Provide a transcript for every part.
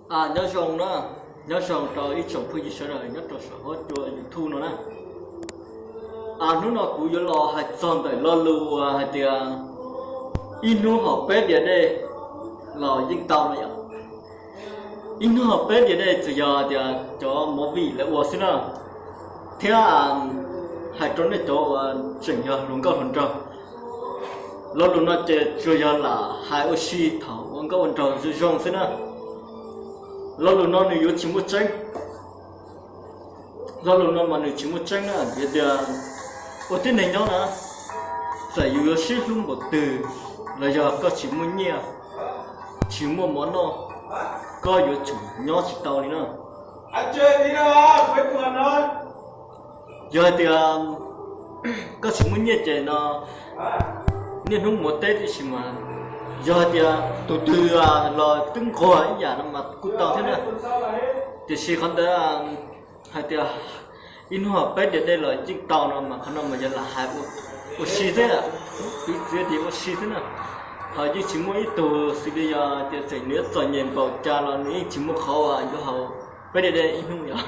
Nyob zoo na, nyob zoo rau ib tsoom phooj ywg sawv daws nyob rau saum huab cua YouTube no na. Hnub no kuv yuav los hais txog ntawm lo lus uas hais tias ib hnub hom peb diav dej los yeej tau no yom. Ib hnub hom peb diav dej txawm yog tias cov movie lawv ua xwb na, thiab hais rau nej cov uas tseem yog hluas nkauj hluas nraug, lo lus no ces tsuas yog lam hais ua si thaum ua nkauj ua nraug zoo zoo xwb na. Lo lus no nws yuav tsis muaj tseeb. Lo lus no mas nws tsis muaj tseeb na, vim tias ua tib neeg nyob na, txawm yus yuav sib hlub npaum twg los yog koj tsis muaj nyiaj, tsis muaj mov noj, koj yuav tsum nyob tsis tau li na. Yog hais tias koj tsis muaj nyiaj ces no niaj hnub mus ua teb tib si mas, yog hais tias tus twg los twb nquag ib yam no mas kuj tau thiab na. Tiam sis qhov ntawd hais tias ib hnub hom peb diav dej los yeej tau no mas qhov no mas yog lam hais ua si xwb, piv txwv tias ua si xwb na. Ho yeej tsis muaj ib tug xws li yog tias txawm nws yuav txom nyem npaum cas los nws yeej tsis muaj qhov uas yuav haus peb diav dej ib hnub yom.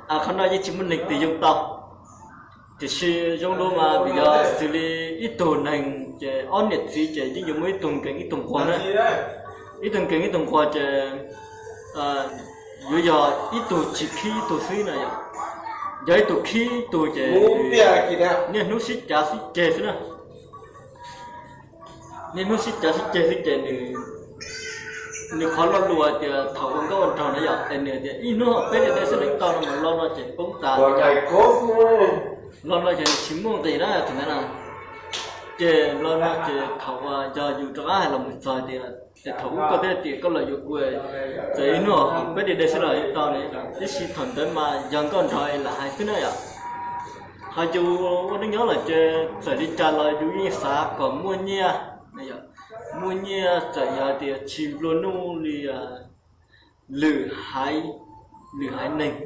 Qhov no yeej tsis muaj neeg twg yoo tau. Tiam sis zoo dua mas vim yog xws li ib tug neeg ces ob niam txiv ces yeej yuav muaj ib tug nkees ib tug nquag na. Ib tug nkees ib tug nquag ces yuav yog ib tug tsis khib ib tug xwb na yom. Yog ib tug khib ib tug ces niaj hnub sib cav sib ceg xwb na. Niaj hnub sib cav sib ceg xwb ces nws, nws qhov lo lus hais tias thaum ua nkauj ua nraug na yom, es nws tias ib hnub hom peb diav dej xwb los tau no mas lo no ces poob tas. Lo no ces nws tsis muaj nqis na tus ntawd na. Ces lo no ces thaum uas yog yus rov qab hais los mus txog tias, ces thaum ub koj thiaj tias koj los yuav kuv, txawm ib hnub hom peb diav dej xwb los yeej tau li. Tiam sis thaum ntawd mas yog nkauj nraug lam hais xwb na yom. Ho yus ua neej nyob lawm ces txawm li cas los yus yeej xav kom muaj nyiaj, muaj nyiaj txawm yog tias tsis nplua nuj li lwm haiv, lwm haiv neeg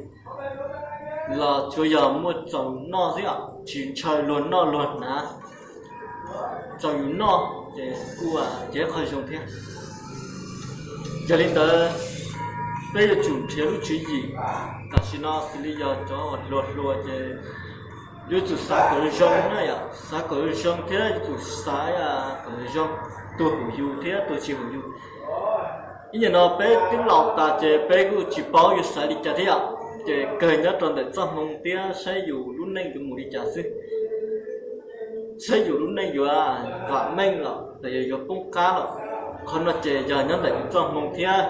los tsuas yog muaj txaus noj xwb os, tsis ntshaw luag noj luag hnav, txaus yus noj ces kuj yog ib qho zoo thiab. Yog li ntawd, peb yuav tsum nrhiav lub tswv yim. Tam sim no xws li yog cov uas hluas hluas ces yuav tsum xav kom zoo na yom, xav kom zoo thiab yuav tsum xav kom zoo, tus haum yus thiab tus tsis haum yus. Ib yam no peb twb laus tas ces peb kuj tsis paub yuav xav li cas thiab yom, ces kawg nyob rau ntawm txoj hmoo thiab saib yus lub neej yuav mus li cas xwb. Saib yus lub neej yuav vam meej los los yog yuav poob qab los, qhov no ces yog nyob ntawm yus txoj hmoo thiab.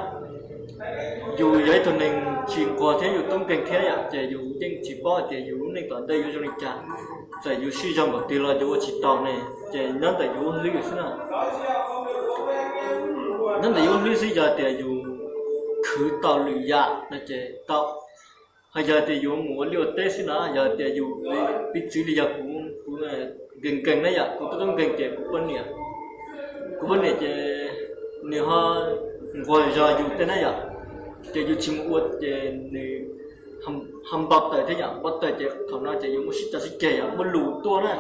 Yus yog ib tug neeg tsis nquag thiab yus tub nkeeg thiab yom, ces yus yeej tsis paub hais tias yus lub neej tom ntej yuav zoo li cas. Txawm yus siv zog npaum twg los yus ua tsis tau ne, ces nyob ntawm yus lub hlwb xwb na. Nyob ntawm yus lub hlwb xwb, yog tias yus khwv tau lwm yam no ces tau. Ho yog tias yus mus ua liaj ua teb xwb na, yog tias yus, piv txwv li yog kuv, kuv nkees nkees na yom, kuv tub tub nkeeg ces kuv poj niam, kuv poj niam ces nws ho nquag zog yus tej na yom, ces yus tsis mus ua ces nws ho npau taws thiab yom, npau taws ces thaum no ces yuav muaj sib cav sib ceg yom, muaj lus tuaj na,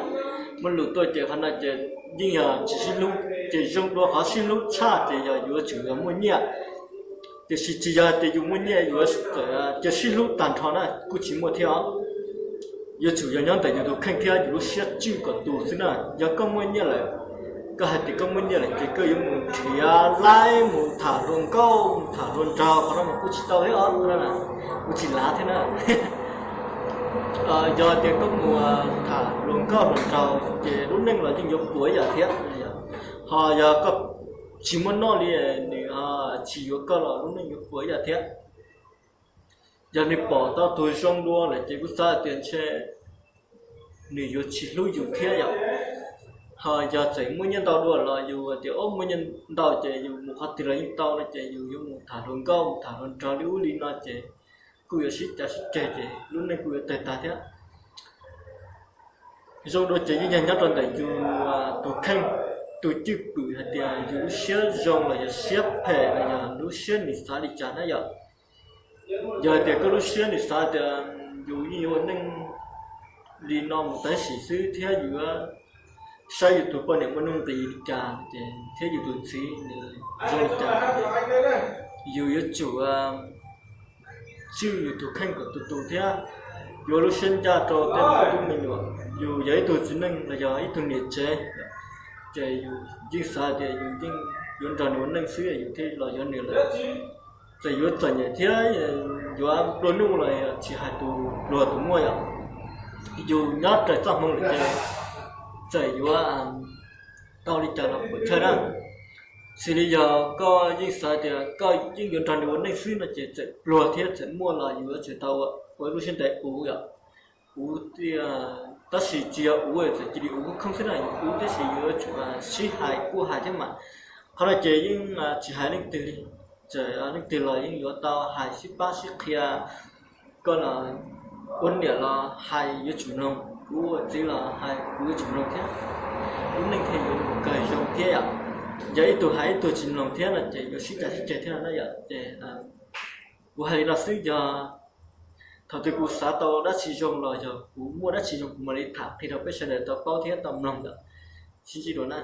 muaj lus tuaj ces qhov no ces yeej yog tsis sib hlub, ces zoo dua qhov sib hlub tshaj ces yog yuav tsum yog muaj nyiaj. Tiam sis tsis yog tias yus muaj nyiaj yus txawm cia sib hlub tag nrho na kuj tsis muaj thiab os. Yuav tsum yog nyob ntawm yus tus kheej thiab yus lub siab tswj kom tus xwb na. Yog koj muaj nyiaj lawm, koj hais tias koj muaj nyiaj lawm ces koj yuav mus nrhiav laib mus tham hluas nkauj mus tham hluas nraug, qhov no mas kuj tsis tau thiab os, kuj tsis lav thiab na. Yog tias koj mus tham hluas nkauj hluas nraug ces lub neej los yeej yuav puas ib yam thiab. Ho yog koj tsis muaj noj li, nws tsis yuav koj los lub neej yuav puas ib yam thiab. Yog nws pom tau tus zoo dua lawm ces kuj xav tias ntshe nws yuav tsis hlub yus thiab yom. Ho yog txawm muaj nyiaj ntau dua los yus tias ob muaj nyiaj ntau ces yus mus qhov twg los yeej tau no ces yus yuav mus tham hluas nkauj mus tham hluas nraug li ub li no ces kuj yuav sib cav sib ceg ces lub neej kuj yuav tawg tag thiab. Zoo dua ces yeej yog nyob rau ntawm yus tus kheej, tus cwj pwm hais tias yus lub siab zoo los yog siab phem los yog lub siab nws xav li cas na yom. Yog hais tias koj lub siab nws xav tias yus yeej yuav ua neej li no mus tab sis xwb thiab yus saib yus tus poj niam muaj nuj nqis li cas ces thiab yus tus txiv nws zoo li cas, yus yuav tsum tswj yus tus kheej kom tus tus thiab yuav lub siab ncaj rau tej me tub me nyuam. Yus yog ib tug txiv neej los yog ib tug niam tsev, ces yus yeej xav tias yus yeej yuav nrog nws ua neej xwb yus thiaj los yuav nws lawm. Txawm yuav txom nyem thiab yuav pluag nuj los tsis hais tus pluag tus muaj yom, yus nyob raws txoj hmoo lawm ces txawm yuav tau li cas los puas tsawg na. Xws li yog koj yeej xav tias koj yeej yuav nrog nws ua neej xwb no ces txawm pluag thiab txawm muaj los yus yuav tsum tau ua ib lub siab ntev uv yom. Uv, tab sis tsis yog uv txawm cia li uv khooj xwb na, yus uv tab sis yuav tsum sib hais kuj hais thiab mas. Qhov no ces yeej tsis hais leej twg li, txawm leej twg los yeej yuav tau hais sib pab sib qhia. Koj los ua niam los hais yuav tsum mloog, kuv ua txiv los hais kuv yuav tsum mloog thiab. Lub neej thiaj yuav mus kawg zoo thiab yom. Yog ib tug hais ib tug tsis mloog thiab no ces yuav sib cav sib ceg thiab no yom. Ces kuv hais li no xwb, yog thaum twg kuv xav tau dab tsi zoo los yog kuv muaj dab tsi zoo kuv mam li tham qhia rau peb sawv daws tau paub thiab tau mloog yom. Sib ntsib dua na.